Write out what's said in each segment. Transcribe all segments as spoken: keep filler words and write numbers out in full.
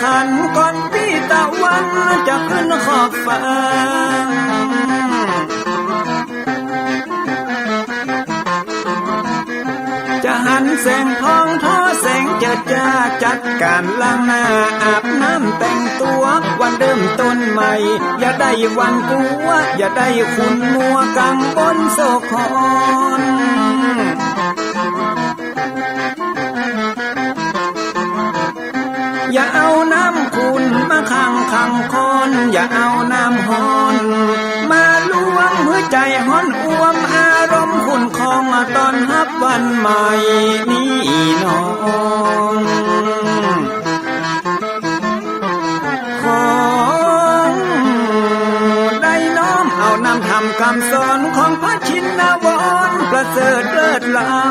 ขันก่อนปี้ตะวันจะขึ้นขอบฟ้า จะหันแสงทองทอแสงเจิดจ้า จัดก๋านล้างหน้าอาบน้ำแต่งตั๋ว วันเริ่มต้นใหม่ อย่าได้หวั่นกลัว อย่าได้ขุ่นมัวกังวลโศกหอน อย่าเอาน้ำขุ่นมาขังขังคอน อย่าเอาน้ำฮ้อนมาลวง หื้อใจ๋ฮ้อนอ่วม อารมณ์ขุ่นคอง ต้อนฮับวันใหม่นี้นอ ขอได้น้อมเอานำธรรมกำสอน ของพระชินวรประเสริฐเลิศล้ำ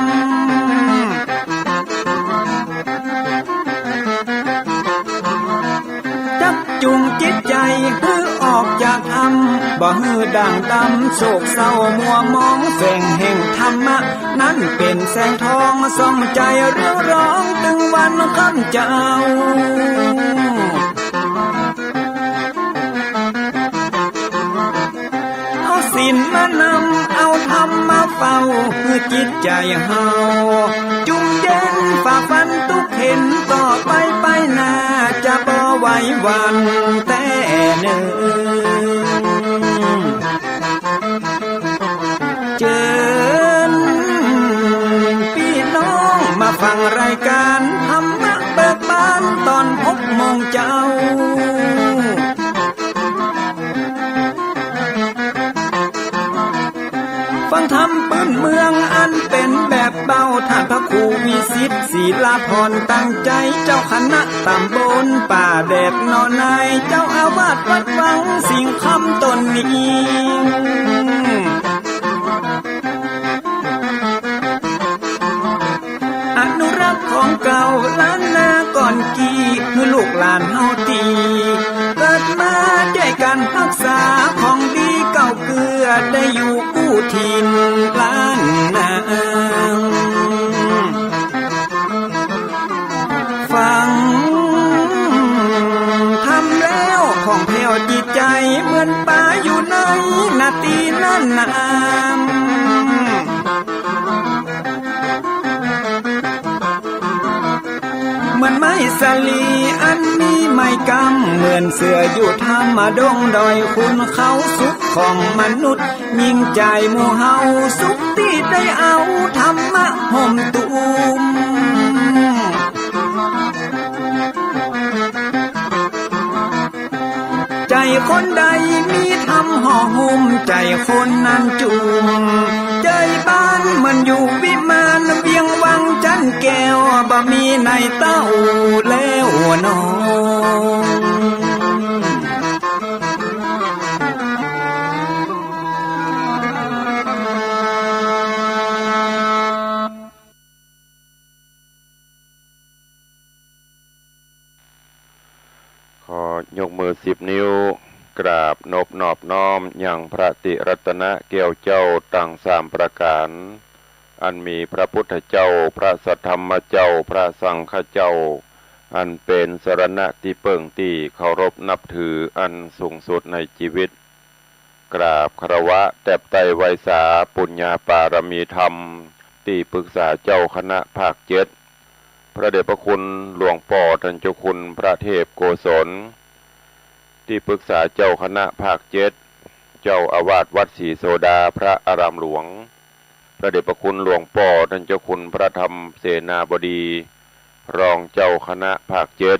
จักจูงจิตใจ๋หื้อออกจากถ้ำ บ่หื้อด่างดำโศกเศร้ามัวหมอง แสงแห่งธรรมะนั้นเป๋นแสงทอง ส่องใจ๋เรืองรองตึงวันค่ำเจ๊า เอาศีลมานำ เอาธรรมมาเฝ้า หื้อจิตใจ๋เฮาจุ่มเย็น ฝ่าฟันตุ๊กเข็ญ ต่อไปไปหน้า จะบ่ไหวหวั่นแต๊เนิ่น เจิญปี้น้องมาฟังรายก๋านธรรมะเบิกบาน ต๋อนหกโมงเจ๊า ฟังธรรมปื้นเมืองอันเป๋นแบบเบา ต้านพระครูวิสิทธิ์ ศิลาภรณ์ ตั้งใจ๋ เจ้าคณะต๋ำบลป่าแดดหนอใน เจ้าอาวาสวัดวังสิงห์คำต๋นนี้ อนุรักษ์ของเก่าล้านนาก่อนกี้ หื้อลูกหลานเฮาตี้เกิดมา จ้วยกั๋นฮักษาของดีเก่าเกื้อ ได้อยู่กู้ถิ่นล้านนา ฟังธรรมแล้วผ่องแผ้วจิตใจ๋ เหมือนป๋าอยู่ในนาตี้นั้นนา เหมือนไม้สาลีอันมีไม้กำ เหมือนเสืออยู่ถ้ำดงดอยขุนเขา สุขของมนุษย์ยิ่งใจ๋หมู่เฮา สุขตี้ได้เอาธรรมะห่มตุ้ม ใจ๋คนใดมีธรรมห่อหุ้ม ใจ๋คนนั้นจุ่ม ใจ๋บ้านเหมือนอยู่วิมาน เวียงวังจันแก้ว บ่มีในเต้าแล้วนอ ขอยกมือสิบนิ้ว กราบนบนอบน้อมยังพระติรัตนะแก้วเจ้าตังสามประก๋าน อันมีพระพุทธเจ้า พระสัทธรรมเจ้า พระสังฆเจ้า อันเป๋นสรณะตี้เปิ้งตี้เคารพนับถืออันสูงสุดในจีวิต กราบคารวะแตบไต้ไหว้สาปุญญาปารมีธรรม ตี้ปรึกษาเจ้าคณะภาคเจ็ด พระเดชพระคุณหลวงป้อต้านเจ้าคุณพระเทพโกศล ตี้ปรึกษาเจ้าคณะภาคเจ็ด เจ้าอาวาสวัดศรีโสดาพระอารามหลวง พระเดชพระคุณหลวงป้อต้านเจ้าคุณพระธรรมเสนาบดี รองเจ้าคณะภาคเจ็ด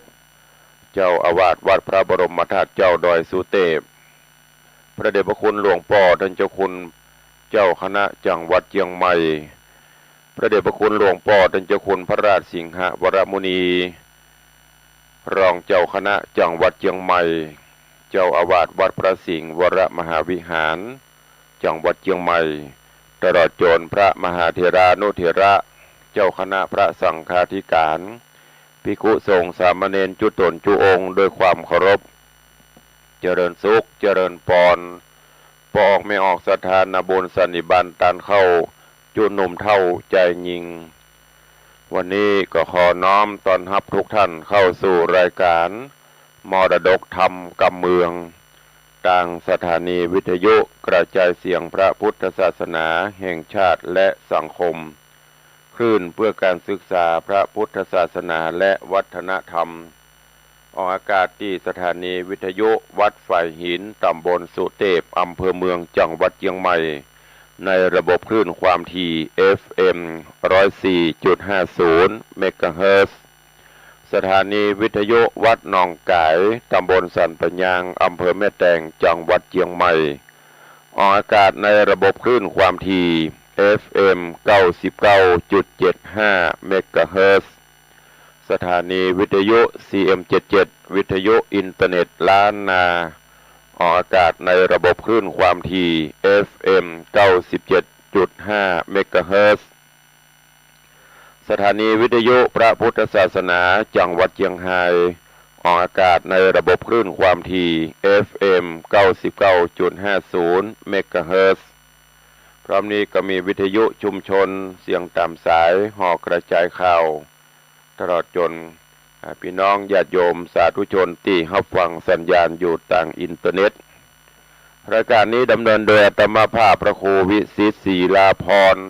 เจ้าอาวาสวัดพระบรมธาตุเจ้าดอยสุเตพ พระเดชพระคุณหลวงป้อต้านเจ้าคุณเจ้าคณะจังหวัดเจียงใหม่ พระเดชพระคุณหลวงป้อต้านเจ้าคุณพระราชสิงหวรมุนี รองเจ้าคณะจังหวัดเจียงใหม่ เจ้าอาวาสวัดพระสิงห์วรมหาวิหาร จังหวัดเจียงใหม่ ตลอดจ๋นพระมหาเถรานุเถระ เจ้าคณะพระสังฆาธิการ ภิกขุสงฆ์สามเณรจุ๊ต๋นจุ๊องค์ด้วยความเคารพ เจริญสุข เจริญปอน ป้อออกแม่ออกศรัทธานาบุญสันนิบาตต้านเข้า จุ๊หนุ่มเฒ่าจายญิง วันนี้ก็ขอน้อมต้อนฮับทุกท่านเข้าสู่รายก๋านมรดกธรรมกำเมือง ตางสถานีวิทยุกระจายเสียงพระพุทธศาสนาแห่งชาติและสังคม คลื่นเพื่อการศึกษาพระพุทธศาสนาและวัฒนธรรม ออกอากาศตี้สถานีวิทยุวัดฝายหิน ตำบลสุเตพ อำเภอเมือง จังหวัดเจียงใหม่ ในระบบคลื่นความถี่ เอฟเอ็ม ร้อยสี่จุดห้าศูนย์ เมกะเฮิรตซ์ สถานีวิทยุวัดหนองก๋าย ตำบลสันปะยาง อำเภอแม่แตง จังหวัดเจียงใหม่ ออกอากาศในระบบคลื่นความถี่ เอฟเอ็ม เก้าสิบเก้าจุดเจ็ดห้า เมกะเฮิรตซ์ สถานีวิทยุ ซีเอ็มเจ็ดเจ็ด วิทยุอินเทอร์เน็ตล้านนา ออกอากาศในระบบคลื่นความถี่ เอฟเอ็ม เก้าสิบเจ็ดจุดห้า เมกะเฮิรตซ์ สถานีวิทยุพระพุทธศาสนาจังหวัดเจียงฮาย ออกอากาศในระบบคลื่นความถี่ เอฟเอ็ม เก้าสิบเก้าจุดห้าศูนย์ เมกะเฮิรตซ์ พร้อมนี้ก็มีวิทยุชุมชนเสียงต๋ามสาย หอกระจายข่าว ตลอดจ๋น อ่า ปี้น้องญาติโยมสาธุชนตี้ฮับฟังสัญญาณอยู่ตางอินเทอร์เน็ต รายก๋านนี้ดำเนินโดยอาตมาภาพพระครูวิสิทธิ์ ศิลาภรณ์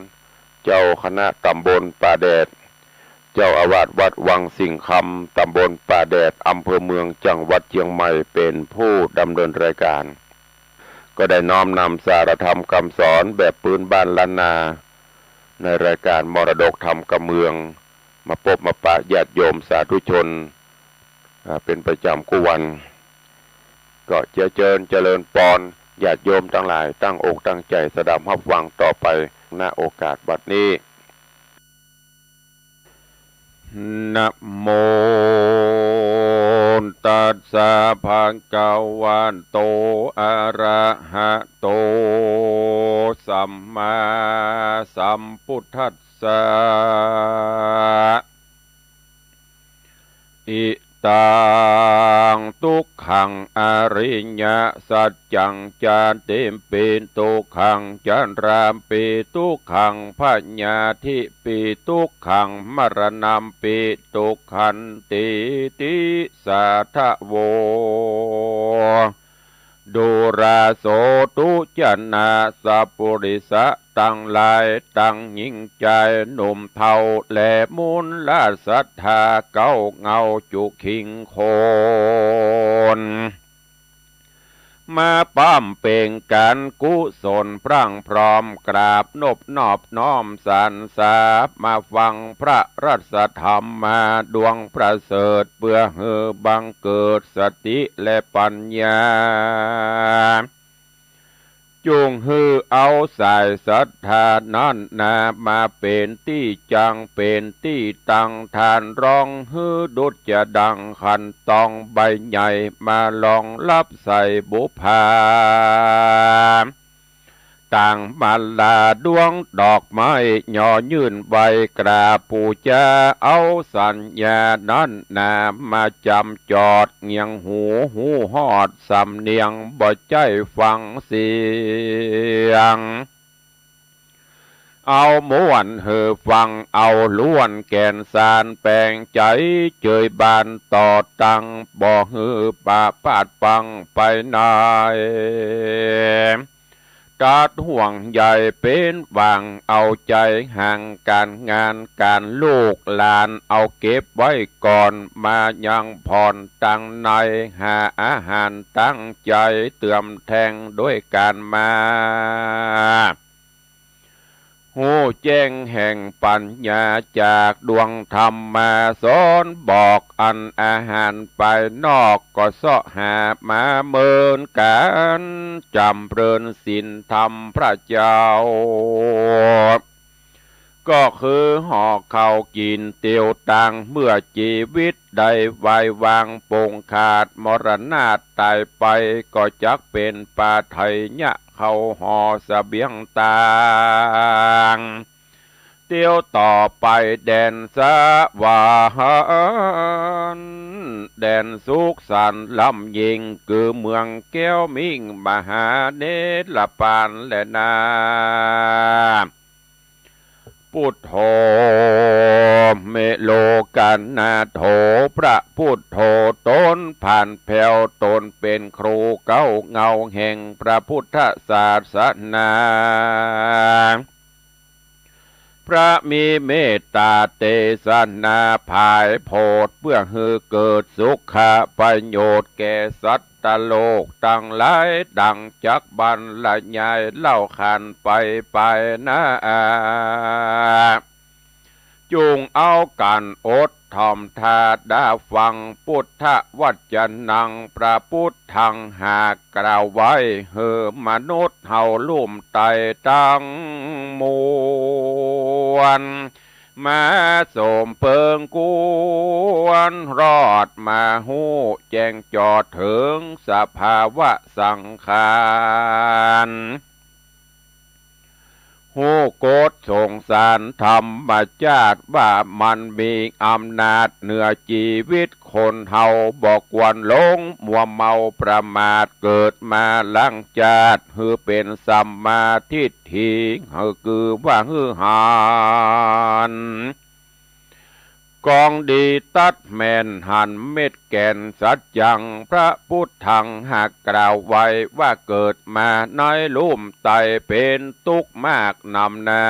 เจ้าคณะตำบลป่าแดด เจ้าอาวาสวัดวังสิงห์คำ ตำบลป่าแดด อำเภอเมือง จังหวัดเจียงใหม่ เป๋นผู้ดำเนินรายก๋าน ก็ได้น้อมนำสาระธรรมกำสอนแบบปื๊นบ้านล้านนา ในรายก๋านมรดกธรรมกำเมือง มาปบมาปะญาติโยมสาธุชน อ่า เป๋นประจ๋ำกู้วัน ก็เจียเจิญเจริญปอน ญาติโยมตังหลายตั้งอกตั้งใจ๋สดับฮับฟังต่อไป ณ โอกาสบัดนี้ นะโมตัสสะ ภะคะวะโต อะระหะโต สัมมาสัมพุทธัสสะ อิตัง ทุกขัง อริยสัจจัง ชาติปิ ทุกขัง ชราปิ ทุกขัง พยาธิปิ ทุกขัง มรณัมปิ ทุกขันติ ติสาทะโว ดูราโส ทุจนะ สัปปุริสะตังหลาย ตังญิงจายหนุ่มเฒ่า และมูลศรัทธาเก๊าเหง้าจุคิงคน มาป้ำเป๋งก๋านกุศลพร่างพร้อม กราบนบนอบน้อมสรรเสริญ มาฟังพระรัตนธรรมมาดวงประเสริฐ เปื้อหื้อบังเกิดสติและปัญญา จุ่งหื้อเอาสายศรัทธานั้นนา มาเป๋นตี้จังเป๋นตี้ตัง ต้านรองหื้อดุจจะดั่งขันตองใบใหญ่ มารองฮับใส่บุปผา ตางมาลาดวงดอกไม้ ย่อยื่นไหว้กราบปู๋จา เอาสัญญานั้นนา มาจ๋ำจอดเงียงหู ฮู้ฮอดสำเนียง บ่ใจ้ฟังเสียง เอาม่วนหื้อฟัง เอาล้วนแก่นสารแป๋งใจ๋ เจยบานต่อตัง บ่หื้อปะปาดปังไปไหน ตัดห่วงใยเป๋นหวัง เอาใจ๋ห่างก๋านงานก๋านลูกหลาน เอาเก็บไว้ก่อน มายังผ่อนตังใน หาอาหารตั้งใจ๋ เติมแตงด้วยก๋านมา ฮู้แจ้งแห่งปัญญา จากดวงธรรมมาสอนบอก อันอาหารภายนอกก็เซาะหามาเหมือนกั๋น จ๋ำเริญศีลธรรมพระเจ้า ก็คือห่อข้าวกิ๋นเตียวตัง เมื่อจีวิตได้วายวางปงขาด มรณะต๋ายไป ก็จักเป๋นปาไถยะ เข้าห่อเสบียงตาง เตียวต่อไปแดนสวรรค์ แดนสุขสันต์ล้ำยิ่ง คือเมืองแก้วมิ่งมหาเนรปานแลนา พุทโธ โลกนาโถ พระพุทโธ ต๋นผ่านแผ้ว ต๋นเป๋นครูเก๊าเหง้าแห่งพระพุทธศาสนา พระมีเมตตาเตสนาผายโผด เปื้อหื้อเกิดสุขประโยชน์แก่สัตว์โลกตังหลาย ดังจักบรรยายเล่าขานไปไปนา จุ่งเอากั๋นอดถ่อมต๋าฟัง ปุทธวัจจะนัง พระปุทธังหากกล่าวไว้ หื้อมนุษย์เฮาลุ่มไต้ตังมวล มาสมเปิงควร รอดมาฮู้แจ้งจอดเถิงสภาวะสังขาร ฮู้กฎสงสารธรรมจาติว่ามันมีอำนาจเหนือจีวิตคนเฮา บ่ควรหลงมัวเมาประมาท เกิดมาหลังจาติ หื้อเป๋นสัมมาทิฏฐิ หื้อคือว่าหื้อหัน กองดีตัดแม่นหันเม็ดแก่นสัจจัง พระปุทธังหากกล่าวไว้ว่าเกิดมาในลุ่มไต้เป๋นตุ๊กข์มากนำนา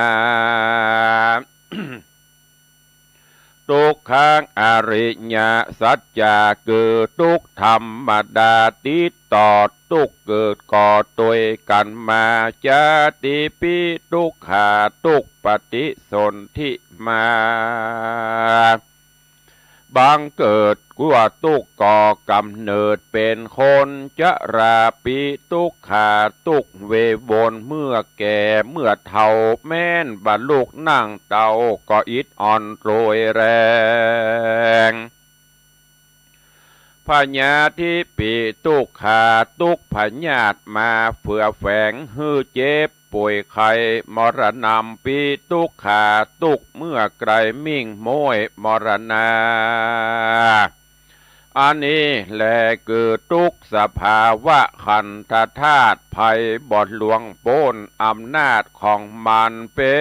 ตุ๊กขังอริยสัจจะ คือตุ๊กข์ธรรมดาติดต่อ ตุ๊กข์เกิดก่อตวยกั๋นมา จาติปิตุ๊กขา ตุ๊กข์ปฏิสนธิมา บังเกิดกั๋วตุ๊กข์ก่อกำเนิดเป๋นคน จราปิตุ๊กขา ตุ๊กข์เววนเมื่อแก่เมื่อเฒ่า แม้นบ่ลุกนั่งเต้าก็อิดอ่อนโรยแรง พยาธิปิตุ๊กขา ตุ๊กข์พยาธิมาเฟื่อแฝง หื้อเจ็บป่วยไข้ มรณัมปิตุ๊กขา ตุ๊กข์เมื่อใกล้มิ่งโม้ยมรณา อันนี้แลคือตุ๊กข์สภาวะขันธธาตุ ใผบ่ล่วงป๊นอำนาจของมัน เป๋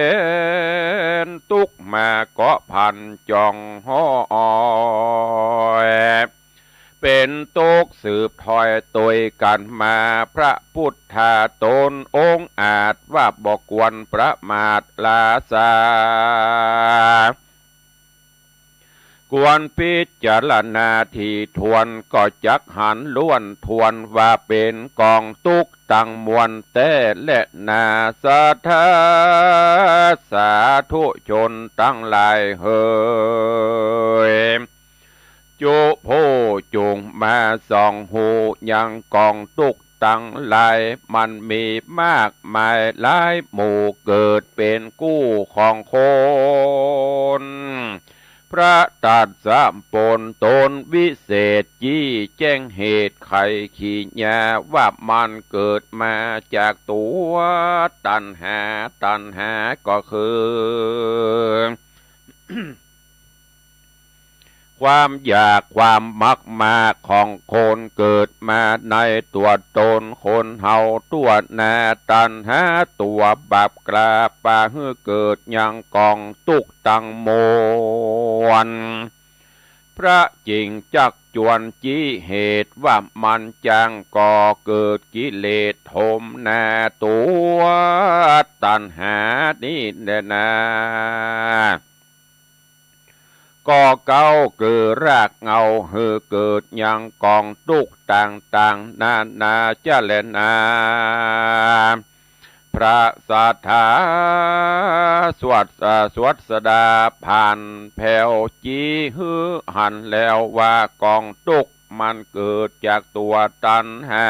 นตุ๊กข์มาเกาะพันจ่องห้อย เป๋นตุ๊กข์สืบถ้อยตวยกั๋นมา พระพุทธาต๋นองอาจว่าบ่ควรประมาทลาซา ควรพิจารณาถี่ถ้วน ก็จักหันล้วนถ้วนว่าเป๋นกองตุ๊กข์ตังมวลแต๊แลนา ศรัทธาสาธุชนตังหลายเหย จุผู้จุ่งมาส่องฮู้ยังกองตุ๊กข์ตังหลาย มันมีมากมายหลายหมู่ เกิดเป๋นกู้ของคน พระตรัสปนตนวิเศษ จี้แจ้งเหตุไขขีญา ว่ามันเกิดมาจากตั๋วตัณหา ตัณหาก็คือ ความอยากความมักมาของคนเกิดมาในตั๋วตนคนเฮาตั๋วนา ตัณหาตั๋วบาปกล้าปาหื้อเกิดยังกองตุ๊กข์ตังมวล พระจึงจักจวนจี้เหตุว่ามันจักก่อเกิดกิเลสถมนาตั๋วตัณหานี้แลนา ก็เก๊าคือรากเหง้าหื้อเกิดยังกองตุ๊กข์ต่างๆ นานาจะแลนา พระศาสดาสวด เอ่อ ศาสดาผ่านแผ้ว จี้หื้อหันแล้วว่ากองตุ๊กข์มันเกิดจากตั๋วตัณหา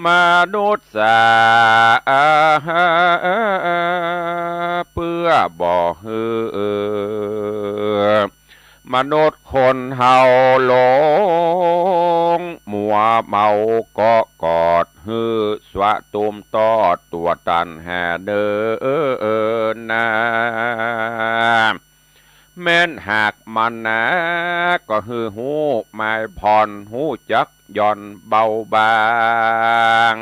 มนุษย์สา เปื้อบ่หื้อ มนุษย์คนเฮาหลงมัวเมาเกาะกอดหื้อสะสมตอดตั๋วตัณหาเน่อนา แม้นหากมันหนาก็หื้อฮู้หมายผ่อน ฮู้จักหย่อนเบาบาง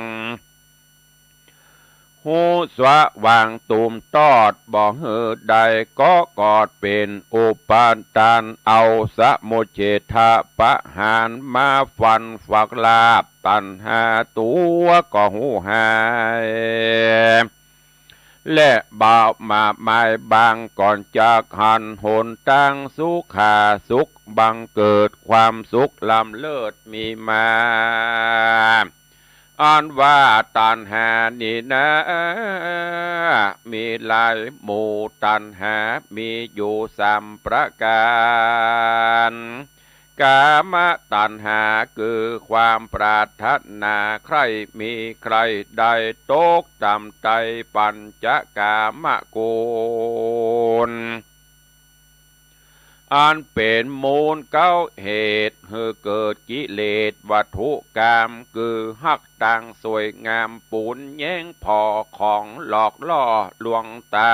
ฮู้สว่างตุ้มตอด บ่หื้อได้ก็เกิดเป๋นอุปาทาน เอาสมุจเฉทประหารมาฟันฝักราก ตัณหาตั๋วก็ฮู้หาย และบ่มาหมายบางก่อนจักหันหนตางสุขาสุข บังเกิดความสุขล้ำเลิศมีมา อันว่าตัณหานี้นา มีหลายหมู่ ตัณหามีอยู่สามประก๋าน กามตัณหา คือความปรารถนาใคร่มีใคร่ได้ ตกต่ำใต้ปัญจกามกุล อันเป๋นมูลเก๊าเหตุหื้อเกิดกิเลสวัตถุกาม คือฮักตางสวยงาม ปูนแย้งผ่อของหลอกล่อลวงต๋า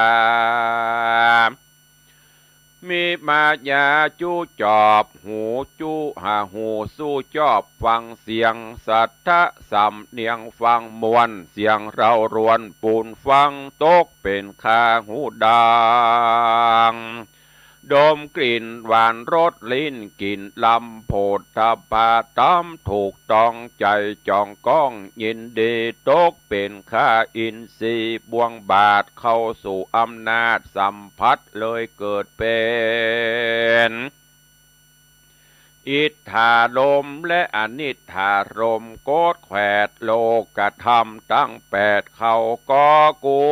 มีมายาจู้จอบ ฮู้จู้หาฮู้สู้จอบฟังเสียง สัทธะสำเนียงฟังม่วน เสียงเร้ารวนปูนฟัง ตกเป๋นข้าหูดัง ดมกลิ่นหวานรสลิ้นกิ๋นลำ โผฏฐัพพะธรรมถูกต้อง ใจ๋จ่องก้องยินดี ตกเป๋นข้าอินทรีย์ บ่วงบาทเข้าสู่อำนาจสัมผัส เลยเกิดเป๋น อิทธารมณ์และอนิทธารมณ์ โกฏแขวดโลกธรรมตังแปด เขาก็กุ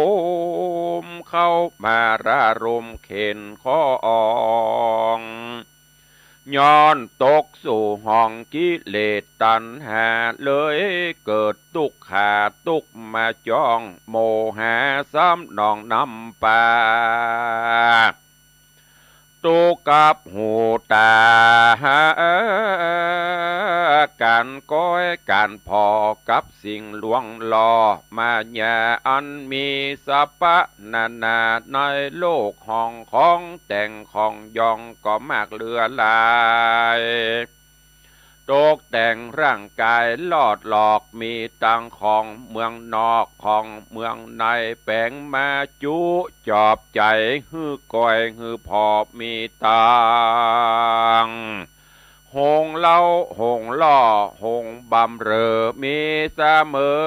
มเข้ามาระรมเข็ญข้ออง ย้อนตกสู่ห้องกิเลสตัณหา เลยเกิดตุ๊กขาตุ๊กมาจ้อง โมหะสำนองนำปา ตุ๊กกับหูต๋า ก๋านก้อยก๋านผ่อกับสิ่งลวงหล่อ มายาอันมีสรรพนานา ในโลกห้องของแต่งของยองก็มากเหลือหลาย ตกแต่งร่างก๋ายลอดหลอก มีตังของเมืองนอกของเมืองใน แป๋งมาจุจอบใจ๋ หื้อก้อยหื้อผ่อมีตัง หงเล้าหงล่อหงบำเรอ มีเสมอ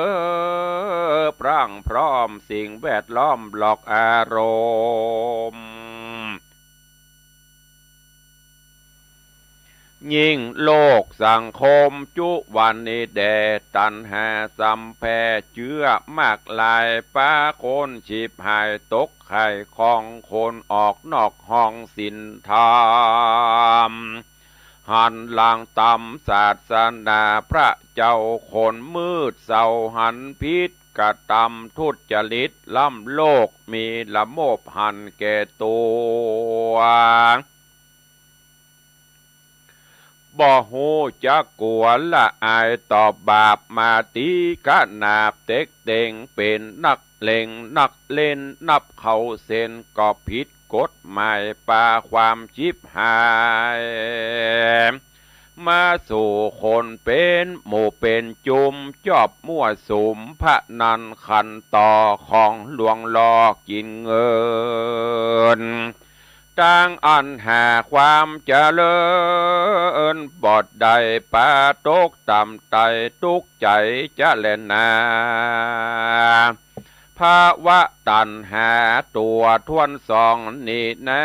พรั่งพร้อมสิ่งแวดล้อมหลอกอารมณ์ ยิ่งโลกสังคมจุวันนี้แด่ ตัณหาสำแผ่เจื้อมากหลาย ปาคนฉิบหายตกไข่ของคนออกนอกห้องศีลธรรม หันหลังตำศาสนาพระเจ้าคนมืดเศร้า หันผิดกระตำทุจริตล้ำโลก มีละโมบหันแก่ตั๋ว บ่ฮู้จักกั๋วละอายต่อบาป มาตี๋ขนาบเต็กเต็ง เป๋นนักเล่งนักเล่น นับเข้าเส้นก็ผิดกฎหมาย ปาความฉิบหาย มาสู่คนเป๋นหมู่เป๋นจุม จอบมั่วสุมพนันขันต่อ ของลวงหลอกกิ๋นเงิน ตางอันหาความเจริญบ่ได้ ปาตกต่ำใต้ตุ๊กใจ๋จะแลนา ภาวะตัณหาตั๋วถ้วนสองนี้นา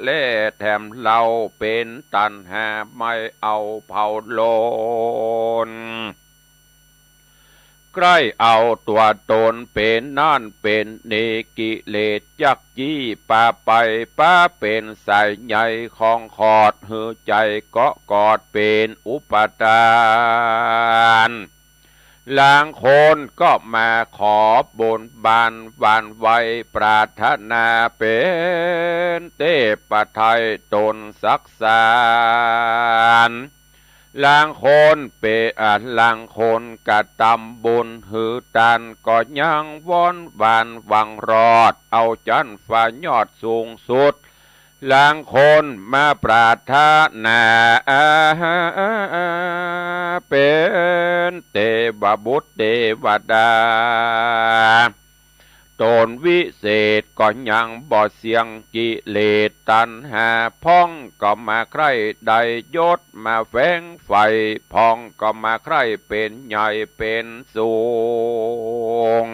และแถมเล่าเป๋นตัณหาไม่เอาเผาโลน ใคร่เอาตั๋วตนเป๋นนั่นเป๋นนี้ กิเลสจักจี้ปาไป ปาเป๋นสายใยของขอด หื้อใจ๋ก็เกิดเป๋นอุปาทาน ลางคนก็มาขอบนบานหวั่นไหว ปรารถนาเป๋นเตพไทยต๋นสักสาน ลางคนเป๋น อ่า ลางคนกระตำบุญหื้อตาน ก็ยังวอนหวานหวังรอด เอาจั๊นฟ้ายอดสูงสุด ส ลางคนมาปรารถนา เป๋นเตวบุตรเตวดา ต๋นวิเศษก็ยังบ่เสี้ยงกิเลสตัณหา พ่องก็มาใคร่ได้ยศ มาแฝงใฝ่ พ่องก็มาใคร่เป๋นใหญ่เป๋นสูง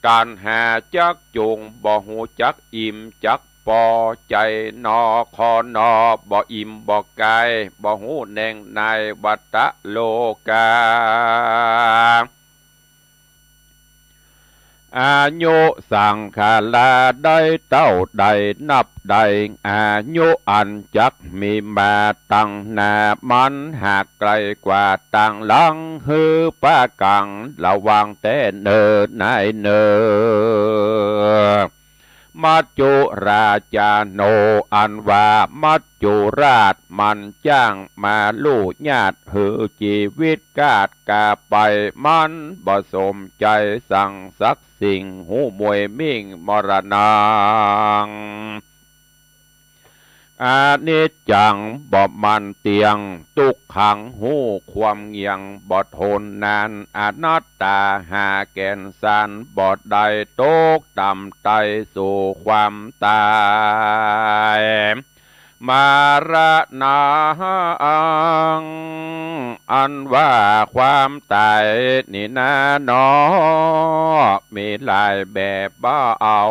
ตัณหาจักจูง บ่ฮู้จักอิ่มจักปอ ใจ๋หนอคอหนอ บ่อิ่มบ่กาย บ่ฮู้แหน่งในวัตตะโลกา อายุสังขาราได้เต้าใดนับได้ อายุอันจักมีมาตังหน้า มันหากไกลกว่าตังหลัง หื้อปะกั๋งระหว่างแต๊เน่อในเน่อ มัจจุราชาโน อันว่ามัจจุราชมันจ้างมาลู่ญาติหื้อจีวิตกาดกาไป มันบ่สมใจ๋สังสักสิ่ง หูมวยมิ่งมรณัง อนิจจังบ่มั่นเตี้ยง ตุ๊กขังฮู้ความเงี่ยง บ่ทนนาน อนัตตาหาแก่นสารบ่ได้ ตกต่ำไต่สู่ความต๋าย มรณัง อันว่าความต๋ายนี้นาหนอ มีหลายแบบบ่เอา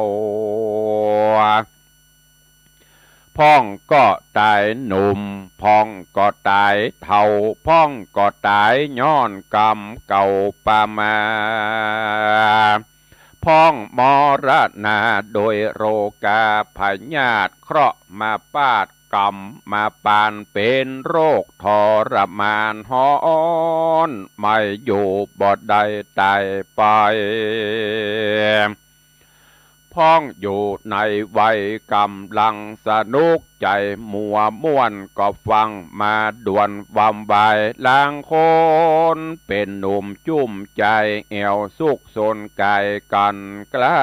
พ่องก็ต๋ายหนุ่ม พ่องก็ต๋ายเฒ่า พ่องก็ต๋ายย้อนกรรมเก่าปะมา พ่องมรณาโดยโรคาพยาธิ เคราะห์มาปาด กรรมมาปานเป๋นโรคทรมานฮ้อน ไหม้อยู่บ่ได้ต๋ายไป พ่องอยู่ในวัยก๋ำลังสนุก ใจ๋มัวม่วนก็ฟั่งมาด่วนวำไว ลางคนเป๋นหนุ่มจุ้มใจ๋ แอ่วสุขสนก๋ายกั๋นกล้า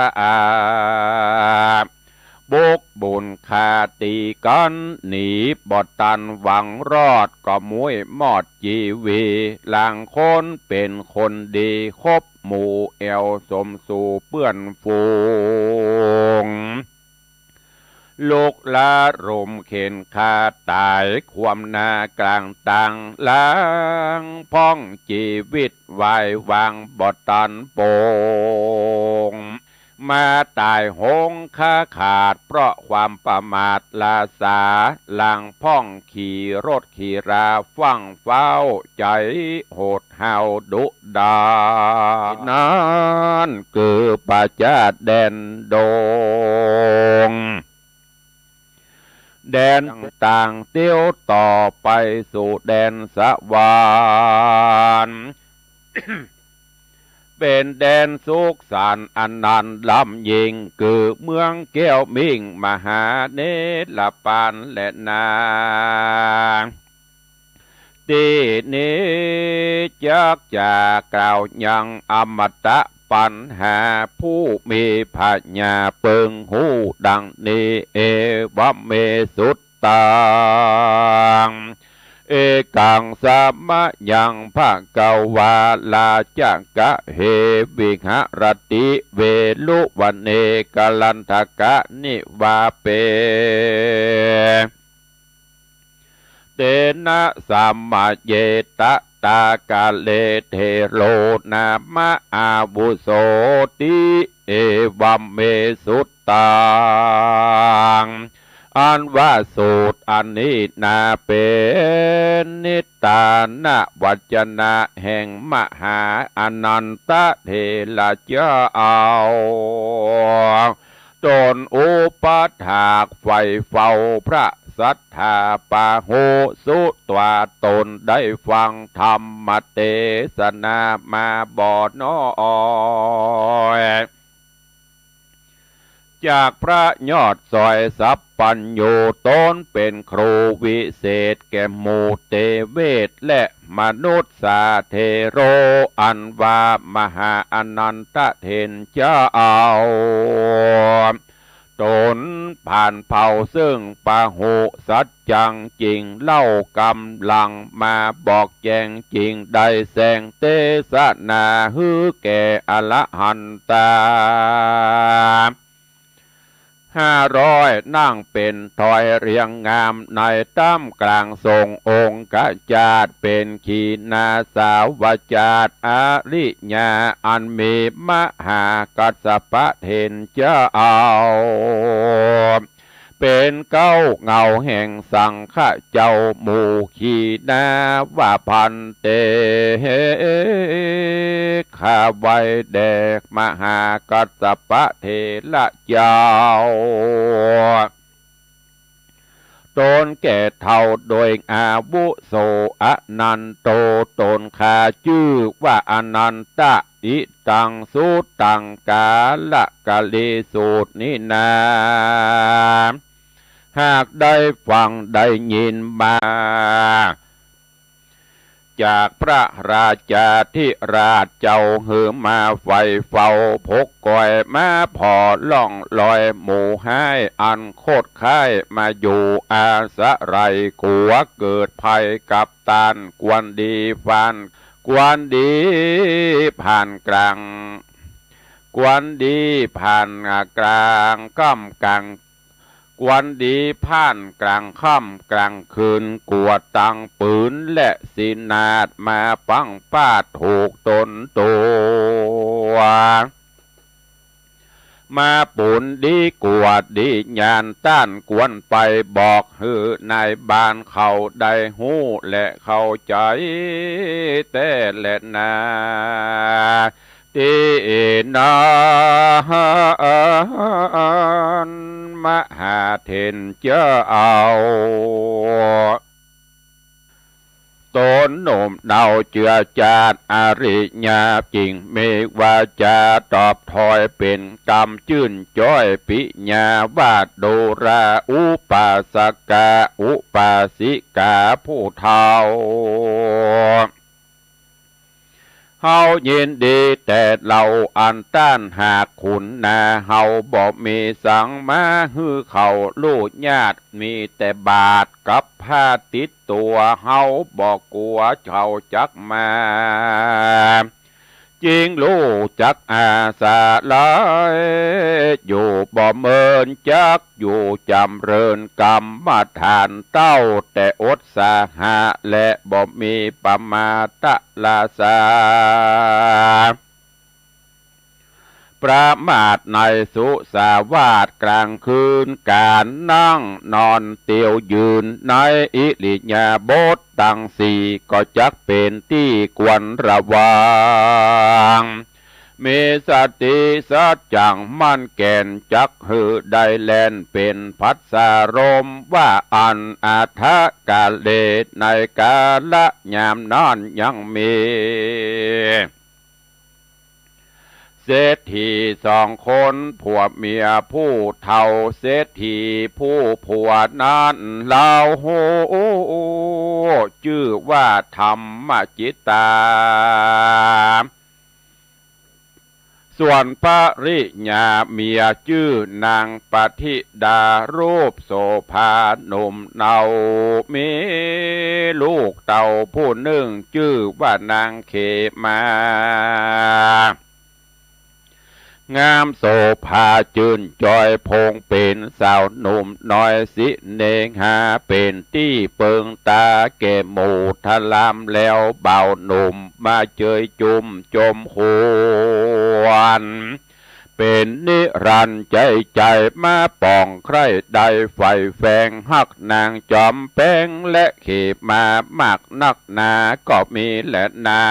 บกบุญฆ่าตี๋กั๋นหนีบ่ตันหวังรอด ก็มุ้ยมอดจีวี ลางคนเป๋นคนดี คบหมู่แอ่วสมสู่เปื้อนฝูง ลุกละลุมเข็ญฆ่าต๋าย ความหน้ากลางตาง ลางพ่องจีวิตวายวางบ่ตันโป่ง มาต๋ายโหงขาขาด เพราะความประมาทล้าสา ลางพ่องขี่รถขี่ราฟั่งฟ้าว ใจ๋โหดห้าวดุดาย นั้นคือประจาแดนดง แดนต่างเตี้ยวต่อไปสู่แดนสวรรค์ เป๋นแดนสุขสันต์อันนันล้ำยิ่ง คือเมืองแก้วมิ่งมหาเนรปานแลนา ตี้นี้จักจะกล่าวยังอมตะปัญหา ผู้มีผญาเปิงฮู้ดังนี้ เอวะเม สุตตัง เอกัง สมะยัง ภะคะวา ราชกะเห วิหะระติ เวรุวะเน กะรันทะกะ นิวาเป เตนะ สมะเย ตะถากะเล เถโร นามะ อาวุโส ติ เอวะเม สุตตัง อันว่าสูตรอันนี้นาเป๋นนิทานวจนะแห่งมหาอานันทะเถระเจ้า ต๋นอุปถากใฝ่เฝ้าพระสัตถาปาหุ สุตวาต๋นได้ฟังธรรมเตสนามาบ่น้อย จากพระยอดสอยสัพพัญญู ต๋นเป๋นครูวิเศษแก่หมู่เตเวทและมนุษย์สาเถโร อันว่ามหาอานันทะเถรเจ้า ตนผ่านเผ่าซึ่งปะหุสัจจัง จึ่งเล่ากำลังมาบอกแจ้ง จึ่งได้แสดงเตสนาหื้อแก่อรหันตาห้าร้อย นั่งเป๋นถอยเรียงงาม ในต้ามก๋างสงฆ์องคชาต เป๋นขีณาสาวกชาต อริยะอันมีมหากัสสปะเถรเจ้า เป๋นเก๊าเหง้าแห่งสังฆะเจ้า หมู่ขีณาว่าภันเต ข้าไหว้แด่มหากัสสปะเถระเจ้า ตนแก่เฒ่าโดยอาวุโส อนันโต ตนข้าจื้อว่าอนันตะ อิตังสุตัง กาละกะลิ สูตรนี้นา หากได้ฟังได้ยินมา จากพระราชาธิราชเจ้า หื้อมาใฝ่เฝ้าพกกอย มาผ่อร่องรอยหมู่ฮ้าย อันคดค้ายมาอยู่อาศัย กั๋วเกิดภัยกับต้าน ควรดีผ่าน ควรดีผ่านกลาง ควรดีผ่านกลางค่ำกลาง ควรดีผ่านกลางค่ำกลางคืน กั๋วตังปืนและสินาด มาปังป้าดถูกตนตั๋ว มาปูนดีกั๋วดีญาณ ต้านควรไปบอกหื้อนายบ้านเขาได้ฮู้และเข้าใจ๋แต๊แลนา ตี้นั้น มหาเถรเจ้า ตนหนุ่มเนาเจื้อจาดอริยะ จึ่งมีวาจาตอบถอยเป๋นกำจื้นจ้อยปิยา ว่าดูราอุปาสกะอุปาสิกาผู้เฒ่า เฮายินดีแต่เล่าอันต้าน หากขุนนาเฮาบ่มีสังมาหื้อเขาลู่ญาติ มีแต่บาตรกับผ้าติดตั๋ว เฮาบ่กั๋วเขาจักมา จึงฮู้จักอาศัย อยู่บ่เมินจัก อยู่จ๋ำเริญกรรมฐานเต้า แต่อดสาหะและบ่มีประมาทะละสา ประมาทในสุสาวาท กลางคืนก๋านนั่งนอนเตียวยืน ในอิริยาบถตังสี่ ก็จักเป๋นตี้ควรระวัง มีสติสัจจังมั่นแก่น จักหื้อได้แล่นเป๋นภัสสาลม ว่าอันอัฏฐกาเล ในกาละยามนั้นยังมี เศรษฐีสองคนผัวเมียผู้เฒ่า เศรษฐีผู้ผัวนั้นลาวฮู้ จื้อว่าธรรมจิตตา ส่วนภริยาเมียจื้อนางปฏิดา รูปโสภาหนุ่มเนา มีลูกเต้าผู้นึ่งจื้อว่านางเขมา งามโสภาจื้นจ้อยพงเป๋นสาวหนุ่มน้อย สิเนหาเป๋นตี้เปิงตาแก่หมู่ทราม แล้วบ่าวหนุ่มมาเจยจุ่มจมหวน เป๋นนิรันดร์ใจ๋ใจ๋ มาป่องใคร่ได้ใฝ่แฝง ฮักนางจอมแป๋งและเขมามากนักหนาก็มีแลนา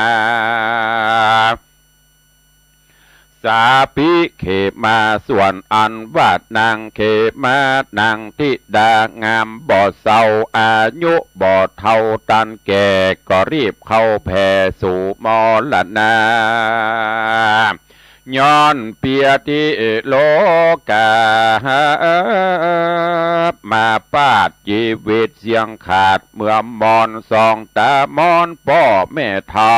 สาปิเขมา ส่วนอันว่านางเขมานางธิดางามบ่เฒ่า อายุบ่เฒ่าต้านแก่ ก็รีบเข้าแผ่สู่มรณา ย้อนเปียธิโลกา มาปาดจีวิตเสี้ยงขาด เมื่อมอนสองต๋ามอนป้อแม่เฒ่า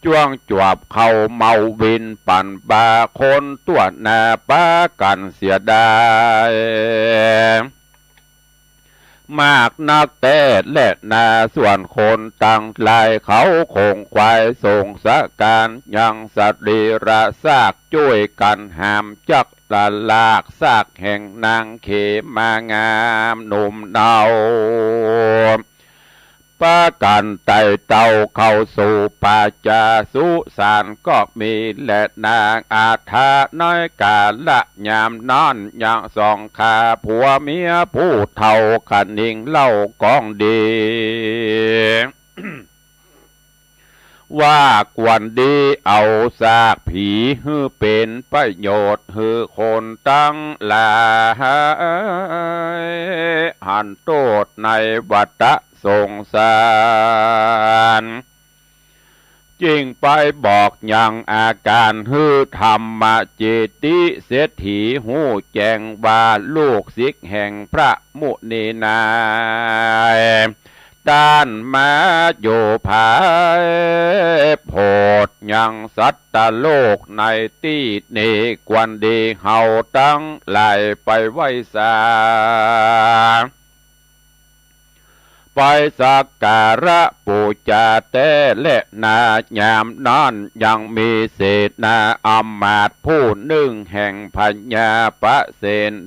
จ้วงจวบเข้าเมาวินปั่นบาคนตั๊วนา ปากั๋นเสียดาย มากนักแต๊แลนา ส่วนคนตังหลายเขาขงขวายสงสก๋าน ยังสรีระซากจ้วยกั๋นหามจักละลาก ซากแห่งนางเขมางามหนุ่มเนา ปากั๋นไต่เต้าเข้าสู่ป่าจ๋าสุสานก็มีแลนา อาถรรพ์ในกาละยามนั้น ยังสองข้าผัวเมียผู้เฒ่า คะนิงเล่ากองดี ว่ากวนดีเอาซากผี หื้อเป๋นประโยชน์ หื้อคนตังหลายหันโต้ษในวัฏสงสาร จึงไปบอกยังอาก๋าน หื้อธรรมเจติเศรษฐีฮู้แจ้งว่า ลูกศิษย์แห่งพระมุนีนาย ต้านมาอยู่ภายโพธิ ยังสัตตโลกในตี้นี้ กวนดีเฮาตังหลายไปไหว้สา ไปสักการะปู๋จาแต๊แลนา ยามนั้นยังมีเสนาอำมาตย์ผู้นึ่ง แห่งพญาปเส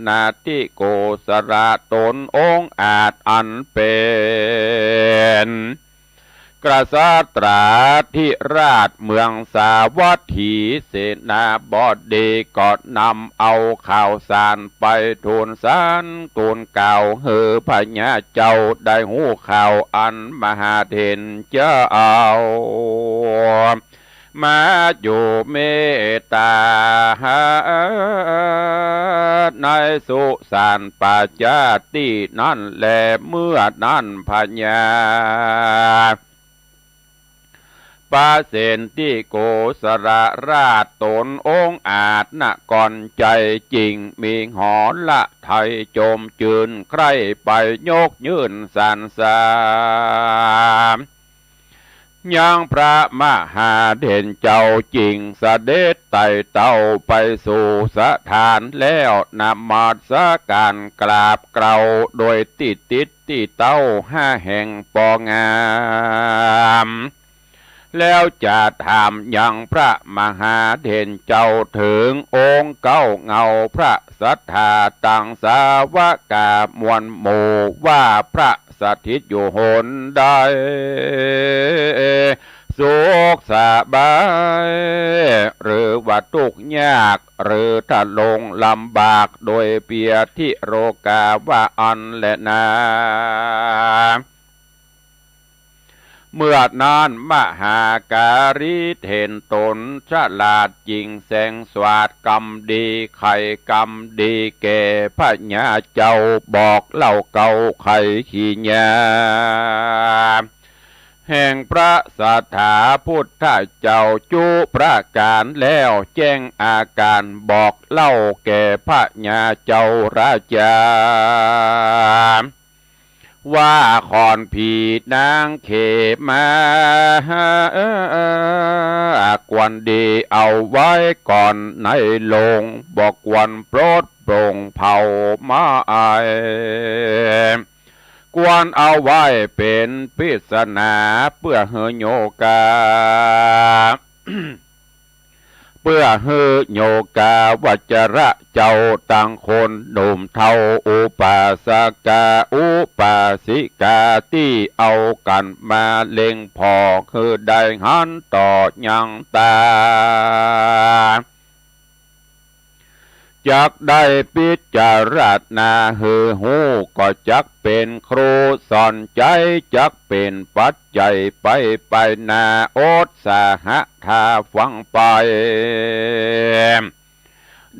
นทิโกศลต๋นองอาจอันเป๋น กษัตราธิราชเมืองสาวัตถี เสนาบดีก็นำเอาข่าวสารไปทูลสารทูลกล่าว หื้อพญาเจ้าได้ฮู้ข่าวอันมหาเถรเจ้า มาอยู่เมตต๋า ในสุสานป่าจ๋าตี้นั้นแล เมื่อนั้นพญาปเสนทิโกศลราชต๋นองอาจนะก่อนใจ๋จริง มีหรทัยจมจื้นใคร่ไปยกยื่นสรรเสริญ ยังพระมหาเถรเจ้า จึงเสด็จไต่เต้าไปสู่สถานแล้ว นมัสก๋านกราบเกล้าโดยตี้ติดตี้เต๊าห้าแห่งปองงาม แล้วจะถามยังพระมหาเถรเจ้า เถิงองค์เก๊าเงาพระศรัทธาตังสาวกามวลหมู่ ว่าพระ สถิตอยู่หนใด สุขสบาย หรือว่าตุ๊กข์ยาก หรือทะลงลำบาก โดยเปียธิโรคาว่าอั้นแลนา เมื่อนั้นมหาการีเถรต๋นฉลาด จึงแสงสวาทกำดี ไขกำดีแก่พญาเจ้า บอกเล่าเกลาไขกิริยา แห่งพระสถาพุทธเจ้าจุประก๋าน แล้วแจ้งอาก๋านบอกเล่าแก่พญาเจ้าราชา ว่าขอนผีนางเขมา ควรดีเอาไว้ก่อนในโลง บ่ควรปลดปลงเผาไหม้ ควรเอาไว้เป๋นปริศนา เปื้อหื้อโยคะ เปื้อหื้อโยคะวัจระเจ้าตังคนหนุ่มเฒ่า อุปาสกะอุปาสิกาตี้เอากั๋นมาเล็งผ่อ หื้อได้หันต่อยังต๋า จักได้พิจารณาหื้อฮู้ ก็จักเป๋นครูสอนใจ๋ จักเป๋นปัจจัยไปไปหน้า อุตสาหะถ้าฟังไป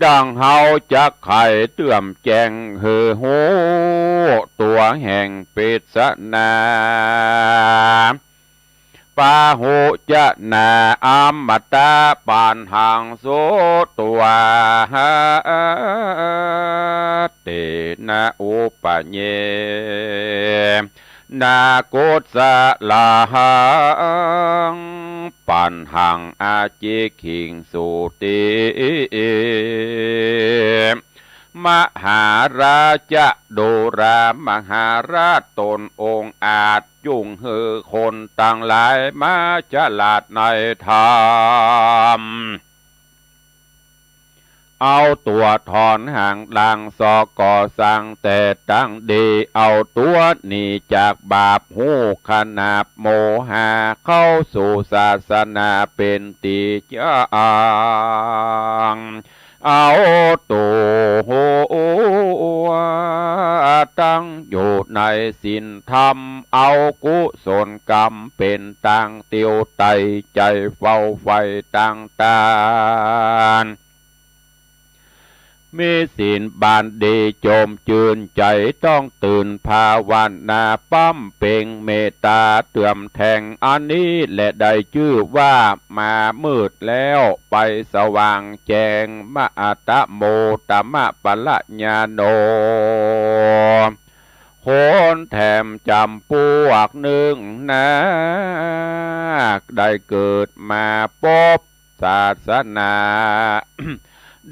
ดังเฮาจักไขเตื้อมแจ้งหื้อฮู้ ตั๋วแห่งปริศนา ปาหุจะนาอมตะปันหังสุตวา เตนะอุปะเย นากุสสะละหัง ปั หัง อจิกขิงสุติ มหาราชะ ดูรามหาราช ต๋นองอาจ จุ่งหื้อคนตังหลายมาฉลาดในธรรม เอาตั๋วถอนหางลาง สอกอสร้างแต่ตั้งดี เอาตั๋วหนีจากบาป ฮู้ขนาบโมหะ เข้าสู่ศาสนาเป๋นตี้จ้าง เอาตั๋วตั้งอยู่ในศีลธรรม เอากุศลกรรมเป๋นตางเตียวไต ใจ๋เฝ้าใฝ่ตางตาน มีศีลบานดีจมจื้น ใจ๋ต้องตื่นภาวนา ปำเพ็งเมตต๋าเติมแตง อันนี้แหละได้จื้อว่ามามืดแล้วไปสว่างแจ้ง มะอะตะโมตมะปะละญาโน คนแถมจ๋ำปวกนึ่งนา ได้เกิดมาปบศาสนา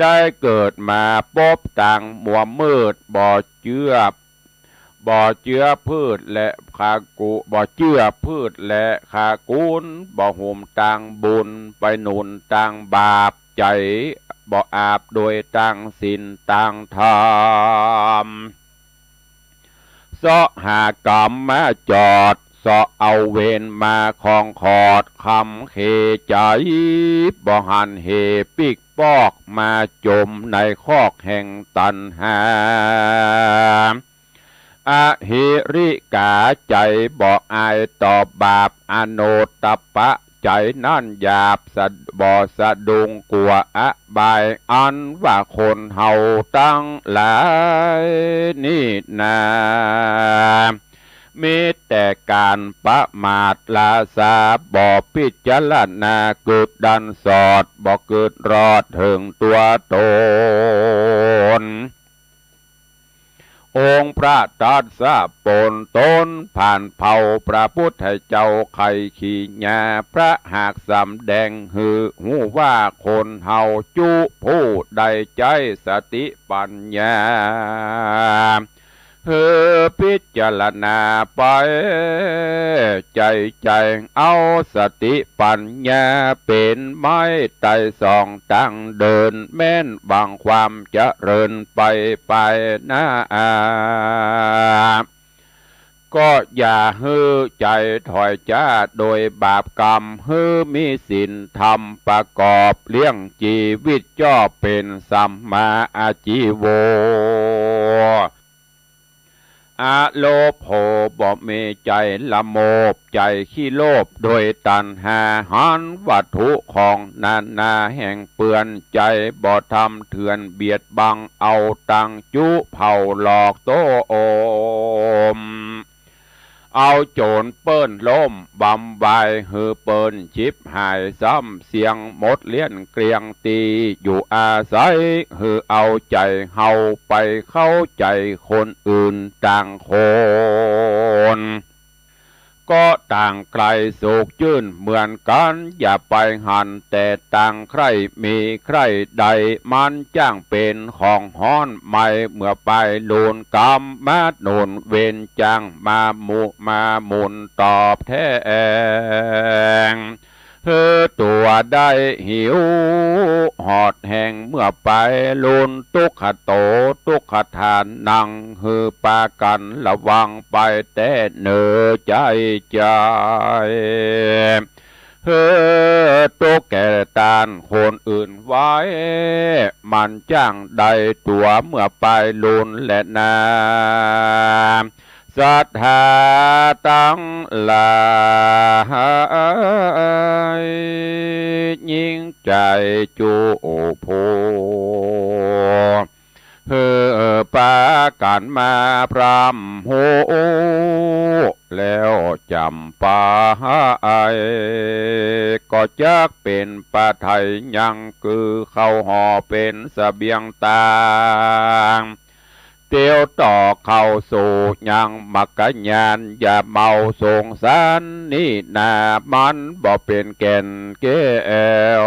ได้เกิดมาปบตางมัวมืด บ่เจื้อ บ่เจื้อพืชและขะกุ บ่เจื้อพืชและขะกุล บ่หุมตางบุญ ไปหนุนตางบาป ใจ๋บ่อาบโดยตางศีลตางธรรม เซาะหากรรมมาจอด เซาะเอาเวรมาคองขอด คำเขใจ๋ บ่หันเหปิกปอก มาจมในคอกแห่งตัณหา อหิริกา ใจ๋บ่อายต่อบาป อโนตตัปปะ ใจ๋นั้นหยาบสะ บ่สะดุ้งกั๋วอบาย อันว่าคนเฮาตังหลายนี้นา มีแต่ก๋านประมาทล้าซา บ่พิจารณากึ๊ดดันสอด บ่กึ๊ดรอดเถิงตั๋วตน องค์พระตรัสปนตนผ่านเผ่า พระพุทธเจ้าไขขีญา พระหากสำแดงหื้อฮู้ว่าคนเฮาจุผู้ใดใจ๊สติปัญญา หื้อพิจารณาไปใจ๋ใจ๋ เอาสติปัญญาเป๋นไม้ไต่สองตางเดิน แม้นหวังความเจริญไปภายหน้า ก็อย่าหื้อใจ๋ถอยจ๊าโดยบาปกรรม หื้อมีศีลธรรมประกอบเลี้ยงจีวิต จ่อเป๋นสัมมาอาชีโว อโลภโภ บ่มีใจ๋ละโมบ ใจ๋ขี้โลภโดยตัณหา หันวัตถุของนานาแห่งเปื้อน ใจ๋บ่ทำเถื่อนเบียดบัง เอาตังจุเผ่าหลอกโต้อม เอาโจ๋รเปิ้นล้มบำวาย หื้อเปิ้นฉิบหายซ้ำเสี้ยง หมดเลี้ยนเกลี้ยงตี้อยู่อาศัย หื้อเอาใจ๋เฮาไปเข้าใจ๋คนอื่นต่างคน ก็ต่างใคร่สุขจื้นเหมือนกั๋น อย่าไปหันแต่ตางใคร่มีใคร่ได้ มันจ้างเป๋นของฮ้อนไหม้ เมื่อปายลูนกรรมมาหนุน เวรจ้างมาหมุ มาหมุนตอบแทน หื้อตั๋วได้หิวหอดแห้ง เมื่อปายลูน ทุกขโต ทุกขทานัง หื้อปากั๋นระวังไปแต๊เน่อใจ๋ใจ๋ หื้อตุ๊กข์แก่ต้านคนอื่นไว้ มันจ้างได้ตั๋วเมื่อปายลูนแลนา สัตว์ตังหลาย ยิ่งใจ๋จุผู้ หื้อปากั๋นมาพร่ำฮู้ แล้วจ๋ำไป ก็จักเป๋นปาไทยยัง คือเข้าห่อเป๋นเสบียงตาง เตียวต่อเข้าสู่ยังมรรคญาณ อย่าเมาสงสารนี้นา มันบ่เป๋นแก่นแก้ว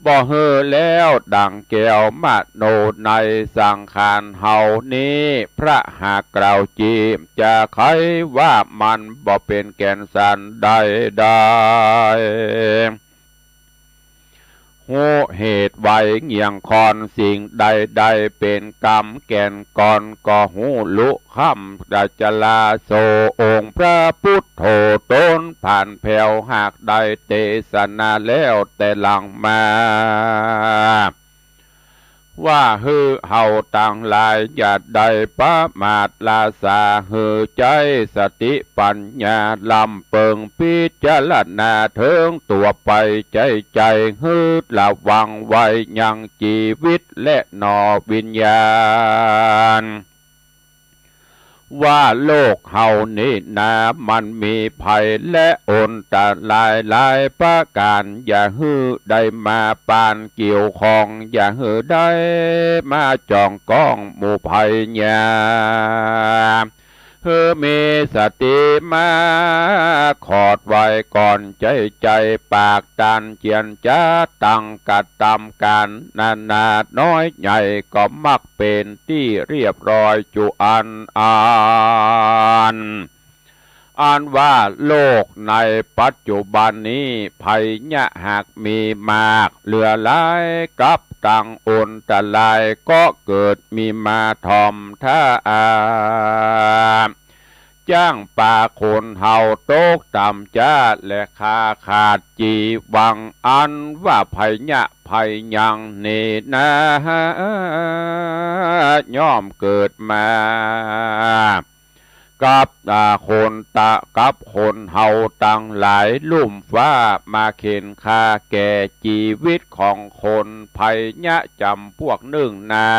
บ่หื้อแล้วดั่งแก้วมโนในสังขารเฮานี้ พระหากกล่าวจีบ จะใค่ว่ามันบ่เป๋นแก่นสารใดๆ ฮู้เหตุไวเงี่ยงคอน สิ่งใดๆ เป๋นกรรมแก่นก่อน ก็ฮู้ลุค่ำดัจจลาโส องค์พระพุทโธตนผ่านแผ้ว หากได้เตสนาแล้วแต่หลังมา ว่าหื้อเฮาตังหลายอย่าได้ประมาทละสา หื้อใจ๊สติปัญญาล้ำเปิง พิจารณาเถิงตั๋วไปใจ๊ใจ๋ หื้อระวังไว้ยังจีวิตและหนอวิญญาณ ว่าโลกเฮานี้นา มันมีภัยและอันตรายหลายประก๋าน อย่าหื้อได้มาปานเกี่ยวข้อง อย่าหื้อได้มาจ้องก้องหมู่ภัยยา หื้อมีสติมาขอดไว้ก่อนใจ๊ใจ๋ ปากตันเจียรจาตังกระตำก๋าน นานาน้อยใหญ่ก็มักเป๋นตี้เรียบร้อยจุอันอัน อันว่าโลกในปัจจุบันนี้ ภัยยะหากมีมากเหลือหลาย กับตังอันตรายก็เกิดมีมาถ่อมถ้า จ้างปาคนเฮาตกต่ำจ๊า และขาขาดจีวัง อันว่าภัยยะภัยยังนี้นา ย่อมเกิดมา กับ อ่า คนตะ กับคนเฮาตังหลาย ลุ่มฟ้ามาเข็นฆ่าแก่จีวิตของคน ภัยยะจ๋ำพวกนึ่งนา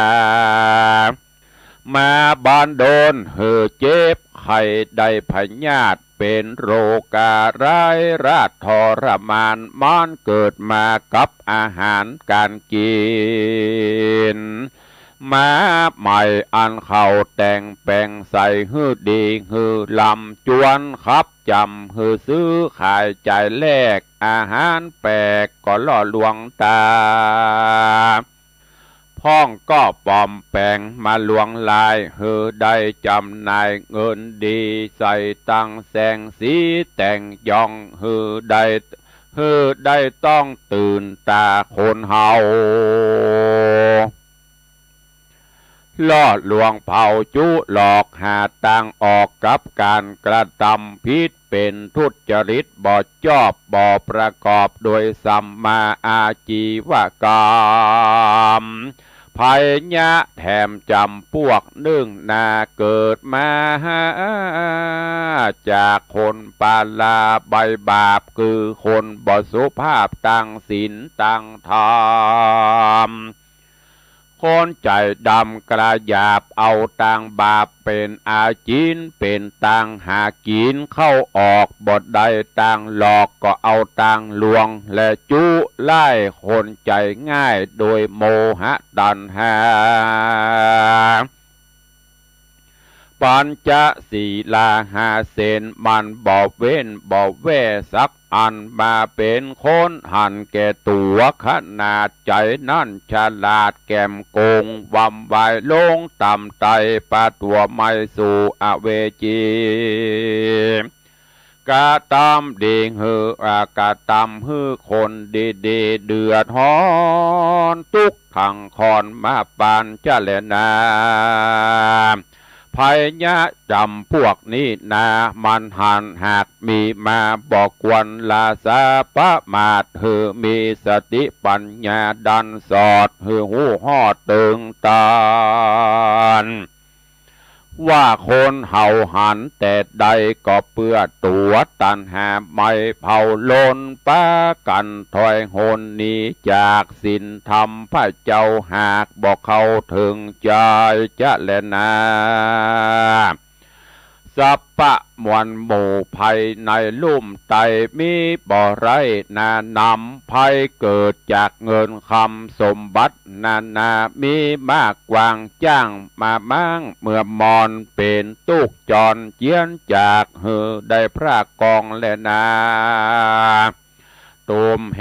มาบันดลหื้อเจ็บไข้ได้พยาธิ เป๋นโรคาร้ายราษฎร์ทรมาน มันเกิดมากับอาหารก๋านกิ๋น มาใหม่อันเขาแต่งแป๋งใส่หื้อดีหื้อลำ จวนขับจ๋ำหื้อซื้อขายจ่ายแลก อาหารแปลกก็ล่อลวงต๋า พ่องก็ปลอมแป๋งมาลวงลาย หื้อได้จ๋ำหน่ายเงินดี ใส่ตังแสงสีแต่งยอง หื้อได้ หื้อได้ต้องตื่นต๋าคนเฮา ล่อลวงเผาจุหลอก หาตางออกกับก๋านกระตำผิด เป๋นทุจริตบ่จอบ บ่ประกอบโดยสัมมาอาจีวกรรม ภัยยะแถมจ๋ำพวกนึ่งนา เกิดมาจากคนปาลาใบบาป คือคนบ่สุภาพตางศีลตางธรรม คนใจ๋ดำกระหยาบ เอาตางบาปเป๋นอาจีน เป๋นตางหากิ๋น เข้าออกบ่ได้ตางหลอก ก็เอาตางลวง และจุไล่คนใจ๋ง่าย โดยโมหะตัณหา ปัญจศีลาห้าเส้น มันบ่เว้นบ่แว่สักอัน มาเป๋นคนหันแก่ตั๋ว ขนาดใจ๋นั้นฉลาดแก๋มโก๋ง หว่ำไหวลงต่ำไต้ ปะตั๋วไหม้สู่อเวจี กระตำดีหื้อ อ่า กระตำหื้อคนดีๆ เดือดฮ้อนตุ๊กข์ทั้งคอนมาปานจะแลนา ภัยยะจ๋ำพวกนี้นา มันหันหากมีมา บ่ควรละสาประมาท หื้อมีสติปัญญาดันสอด หื้อฮู้ฮอดเถิงต๋าน ว่าคนเฮาหันแต่ใด ก็เปื้อตั๋วตัณหาไหม้เผาลน ปากั๋นถอยหนหนีจากศีลธรรมพระเจ้า หากบ่เข้าเถิงใจ๋จะแลนา สัพพะมวลหมู่ภัยในลุ่มไตรมีบ่ไร้นา นำภัยเกิดจากเงินคำสมบัตินานา มีมากกว้างจ้างมาม้างเมื่อมอน เป๋นตุ๊กข์จรเจียนจากหื้อได้พระกองแลนา ตุมเห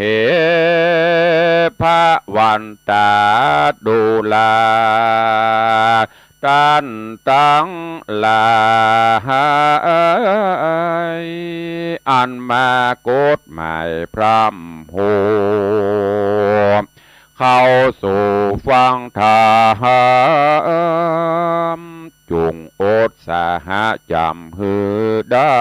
ภะวันตา ดูรา ต้านตังหลาย อันมากฎหมายพร่ำโฮ เข้าสู่ฟังธรรม จุ่งอดสาหะจ๋ำหื้อได้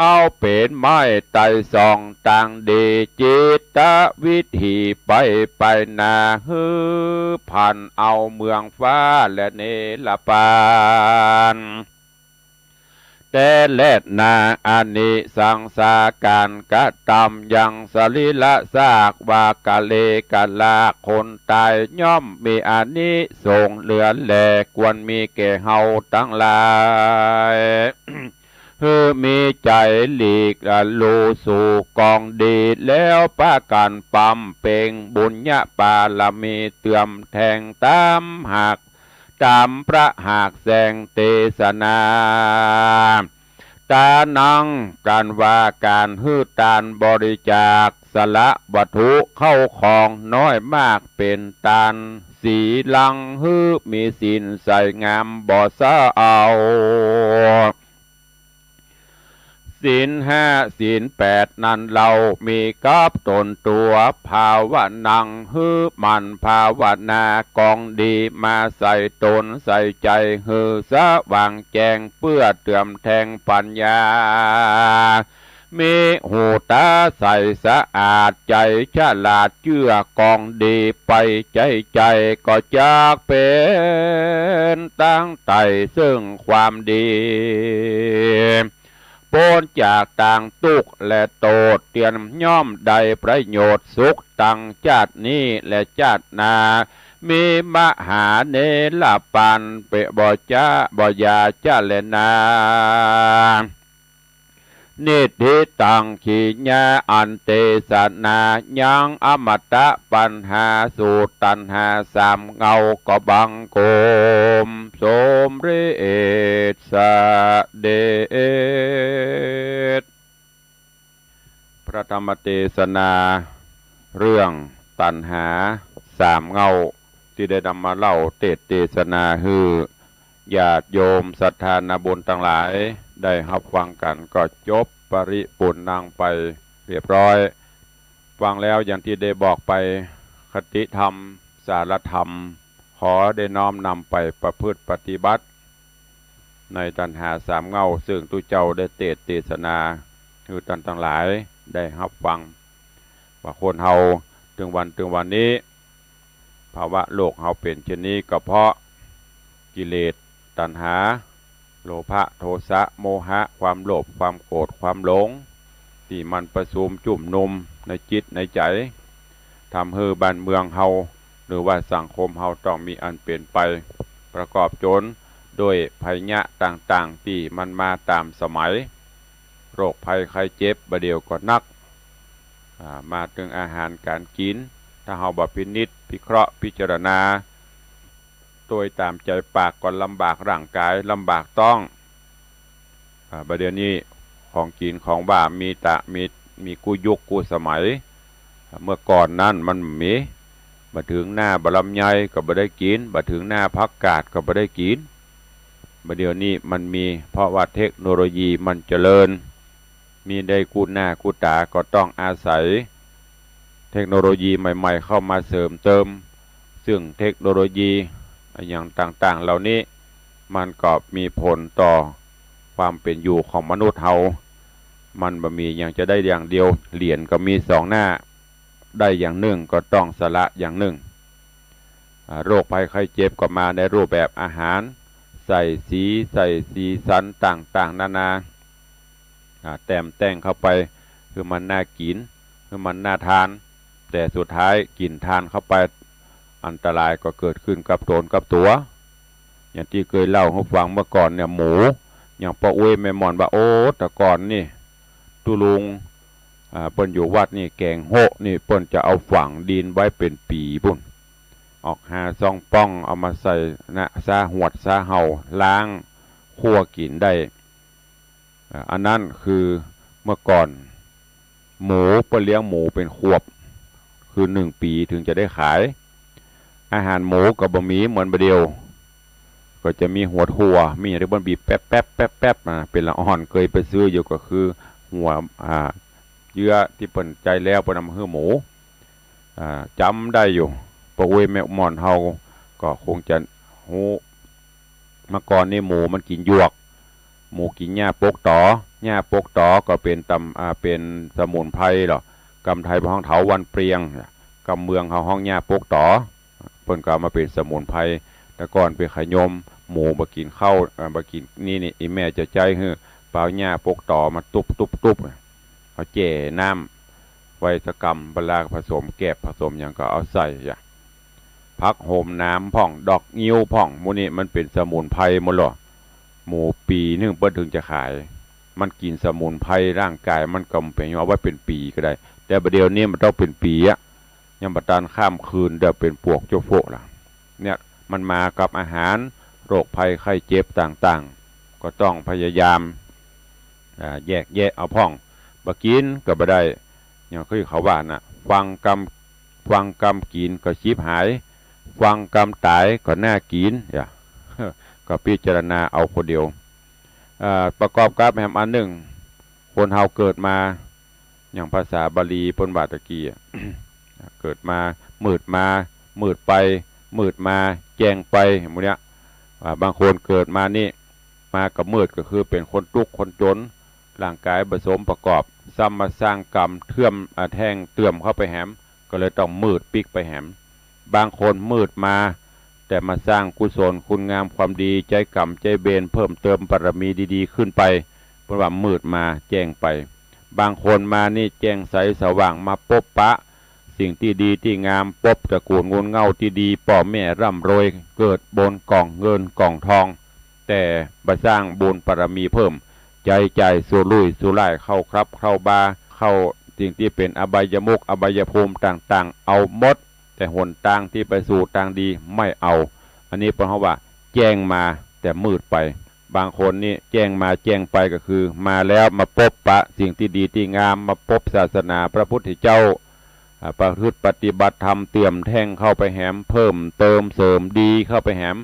เอาเป๋นไม้ไต่ส่องตางดี จิตวิถีไปไปนา หื้อผ่านเอาเมืองฟ้าและเนรปาน แต่แลนา อานิสังสาก๋านกระตำยังสรีระซาก วากะเลกะลา คนต๋ายย่อมมีอานิสงส์เหลือแล ควรมีแก่เฮาตังหลาย หื้อมีใจ๋หลีกละลูสู่กองดี แล้วปากั๋นปำเป็งบุญญาปารมี เติมแทงต๋ามหาก ต๋ามพระหากแสงเตสนา ต๋านัง ก๋านว่าก๋านหื้อตานบริจาค สละวัตถุเข้าของน้อยมากเป๋นตาน สีลังหื้อมีศีลใสงามบ่เศร้า ศีลห้าศีลแปดนั้นเฮามีกับต๋นตั๋ว ภาวนังหื้อหมั่นภาวนา กองดีมาใส่ต๋นใส่ใจ๋ หื้อสว่างแจ้งเปื้อเติมแทงปัญญา มีหูต๋าใสสะอาด ใจ๋ฉลาดเจื้อกองดีไป ใจ๋ใจ๋ก็จักเป๋นตางไต่ซึ่งความดี ป๊นจากตางตุ๊กข์และโต้ษ เตียนย่อมได้ประโยชน์สุขตังจาตินี้และจาติหน้า มีมหาเนรปานเป๋นบ่จ๊าบ่ยาจ๊าแลนา นิฏฐิตัง กิริยาอันเตสนา ยังอมตะปัญหา สูตรตัณหาสามเงา ก็บังคมสมเร็จเสด็จ พระธรรมเตสนา เรื่องตัณหาสามเงา ตี้ได้นำมาเล่าเตสน์เตสนาหื้อ ญาติโยมศรัทธานาบุญตังหลาย ได้ฮับฟังกั๋นก็จบปริปูรณ์นังไปเรียบร้อย ฟังแล้วอย่างตี้ได้บอกไป คติธรรม สาระธรรม ขอได้น้อมนำไปประพฤติปฏิบัติ ในตัณหาสามเงา ซึ่งตุ๊เจ้าได้เตสน์เตสนาหื้อต้านตังหลายได้ฮับฟัง ว่าคนเฮาเถิงวันเถิงวันนี้ ภาวะโลกเฮาเป๋นเช่นนี้ก็เพราะกิเลส ตัณหา โลภะ โทสะ โมหะ ความโลภ ความโกรธ ความหลง ตี้มันประชุมจุ่มนุมในจิตในใจ๋ ทำหื้อบ้านเมืองเฮา หรือว่าสังคมเฮาต้องมีอันเป๋นไป ประกอบจ๋นด้วยภัยยะต่างๆ ตี้มันมาต๋ามสมัย โรคภัยไข้เจ็บ บ่าเดี่ยวก็นัก อ่า มาเถิงอาหารก๋านกิ๋น ถ้าเฮาบ่พินิจพิเคราะห์พิจารณา โตยต๋ามใจ๋ปากก็ลำบากร่างก๋าย ลำบากต๊อง อ่า บ่าเดี่ยวนี้ของกิ๋นของหว่านมีตะ มี มีกู้ยุคกู้สมัย อ่า เมื่อก่อนนั้นมันบ่มี บ่าเถิงหน้าบ่าลำไยก็บ่ได้กิ๋น บ่าเถิงหน้าผักกาดก็บ่ได้กิ๋น บ่าเดี่ยวนี้มันมี เพราะว่าเทคโนโลยีมันเจริญ มีได้กู้หน้ากู้ต๋าก็ต้องอาศัยเทคโนโลยีใหม่ๆ เข้ามาเสริมเติม ซึ่งเทคโนโลยีอะหยังต่างๆ เหล่านี้ มันก็มีผลต่อความเป๋นอยู่ของมนุษย์เฮา มันบ่มีหยังจะได้อย่างเดียว เหรียญก็มีสองหน้า ได้อย่างนึ่งก็ต้องสละอย่างนึ่ง อ่า โรคภัยไข้เจ็บก็มาในรูปแบบอาหาร ใส่สี ใส่สีสันต่างๆ นานา อ่า แต้มแต่งเข้าไป หื้อมันน่ากิ๋น หื้อมันน่าทาน แต่สุดท้ายกิ๋นทานเข้าไป อันตรายก็เกิดขึ้นกับตนกับตั๋ว อย่างตี้เกยเล่าหื้อฟังเมื่อก่อนเนี่ย หมู อย่างป้ออุ๊ยแม่หม่อนว่า โอ้ แต่ก่อนนี่ ตุ๊ลุง อ่า เปิ้นอยู่วัดนี่ แก๋งโฮะนี่ เปิ้นจะเอาฝังดินไว้เป๋นปี๋ปู้น ออกหาซองป้อง เอามาใส่นะ ซาหวด ซาเห่า ล้าง คั่วกิ๋นได้ อ่า อันนั้นคือเมื่อก่อน หมู เปิ้นเลี้ยงหมูเป๋นขวบ คือหนึ่งปี๋เถิงจะได้ขาย อาหารหมูก็บ่มีเหมือนบ่าเดี่ยว ก็จะมีหัวถั่ว มีอย่างตี้เปิ้นบีบแป๊บๆๆๆ มา เป๋นละอ่อน เกยไปซื้ออยู่ ก็คือหัว อ่า เยื่อตี้เปิ้นใจ๊แล้ว เปิ้นเอามาหื้อหมู อ่า จ๋ำได้อยู่ ป้ออุ๊ยแม่หม่อนเฮาก็คงจะฮู้ เมื่อก่อนนี่หมูมันกิ๋นหยวก หมูกิ๋นหญ้าปกต๋อ หญ้าปกต๋อก็เป๋นตำ อ่า เป๋นสมุนไพรเหรอ กำไทยฮ้องเถาวัลย์เปรียง กำเมืองเฮาฮ้องหญ้าปกต๋อ เปิ้นก็เอามาเป๋นสมุนไพร แต่ก่อนไปขยม หมูบ่กิ๋นข้าว เอ่อ บ่กิ๋นนี่นี่ อี่แม่จะใจ๊หื้อ เป๋าหญ้าปกต๋อมาตุ๊บตุ๊บตุ๊บ เอาแจ่น้ำไว้สักกำ เวลาผสมแกบผสมหยังก็เอาใส่จ้ะ ผักโหมหนามพ่อง ดอกงิ้วพ่อง หมู่นี้มันเป๋นสมุนไพรหมดเหรอ หมูปี๋นึ่งเปิ้นเถิงจะขาย มันกิ๋นสมุนไพร ร่างกายมันก็บ่เป๋นหยัง เอาไว้เป๋นปี๋ก็ได้ แต่บ่าเดี่ยวนี้มันต้องเป๋นปี๋อะ ยังบ่ตันข้ามคืน เดี๋ยวเป๋นปวกโจ๊ะโฟะละ เนี่ย มันมากับอาหาร โรคภัยไข้เจ็บต่างๆ ก็ต้องพยายาม อ่า แยกแยะเอาพ่อง บ่กิ๋นก็บ่ได้ อย่างตี้เขาว่าน่ะ ฟังกำ ฟังกำกิ๋นก็ฉิบหาย ฟังกำต๋ายก็น่ากิ๋น อย่า ก็พิจารณาเอาคนเดียว อ่า ประกอบกับแหมอันนึ่ง คนเฮาเกิดมา อย่างภาษาบาลีเปิ้นว่าตะกี้อะ เกิดมา มืดมา มืดไป มืดมา แจ้งไป หมู่เนี้ย อ่า บางคนเกิดมานี่ มาก็มืด ก็คือเป๋นคนตุ๊กข์คนจ๋น ร่างกายบ่สมประกอบ ซ้ำมาสร้างกรรมเทื่อม อ่า แท่งเติ่มเข้าไปแหม ก็เลยต้องมืดปิ๊กไปแหม บางคนมืดมา แต่มาสร้างกุศลคุณงามความดี ใจ๊กรรมใจ๊เวร เพิ่มเติมบารมีดีๆ ขึ้นไป เปิ้นว่ามืดมาแจ้งไป บางคนมานี่แจ้งใสสว่าง มาปบปะสิ่งตี้ดีตี้งาม ปบตระกู๋ลงูลเหง้าตี้ดี ป้อแม่ร่ำรวย เกิดบนก่องเงินก่องทอง แต่บ่สร้างบุญบารมีเพิ่ม ใจ๊จ่ายสุรุ่ยสุร่าย เข้าคลับเข้าบาร์ เข้าสิ่งตี้เป๋นอบายมุขอบายภูมิต่างๆ เอาหมด แต่หนตางตี้ไปสู่ตางดีไม่เอา อันนี้เปิ้นฮ้องว่าแจ้งมาแต่มืดไป บางคนนี่แจ้งมาแจ้งไปก็คือมาแล้วมาปบปะสิ่งตี้ดีตี้งาม มาปบศาสนาพระพุทธเจ้า อ่า ประพฤติปฏิบัติธรรมเติ่มแท่งเข้าไปแหม เพิ่มเติมเสริมดีเข้าไปแหม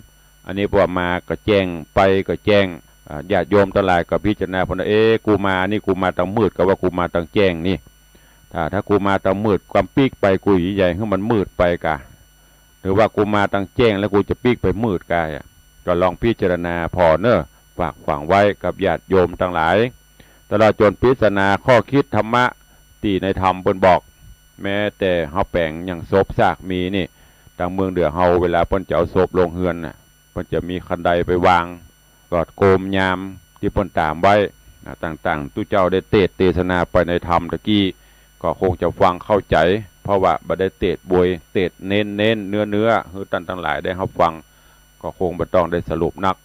อันนี้พอมาก็แจ้ง ไปก็แจ้ง อ่า ญาติโยมตังหลายก็พิจารณาพ่องนะ เอ๊ะ กูมานี่กูมาตางมืด กาว่ากูมาตางแจ้งนี่ ถ้า ถ้ากูมาตางมืด กำปิ๊กไปกูจะใหญ่หื้อมันมืดไปกา หรือว่ากูมาตางแจ้งแล้วกูจะปิ๊กไปมืดกาอะ ก็ลองพิจารณาพ่องเน่อ ฝากฝังไว้กับญาติโยมตังหลาย ตลอดจ๋นปริศนาข้อคิดธรรมะตี้ในธรรมเปิ้นบอก แม้แต่เฮาแป๋งอย่างศพซากมีนี่ ตางเมืองเหนือเฮาเวลาเปิ้นจะเอาศพลงเฮือนน่ะ เปิ้นจะมีคันไดไปวาง ก็โกมยามตี้เปิ้นต๋ามไว้ นะ ต่างๆ ตุ๊เจ้าได้เตสน์เตสนาไปในธรรมตะกี้ ก็คงจะฟังเข้าใจ๋ เพราะว่าบ่ได้เตสน์บวย เตสน์เน้นๆ เนื้อๆ หื้อต้านตังหลายได้ฮับฟัง ก็คงบ่ต้องได้สรุปนัก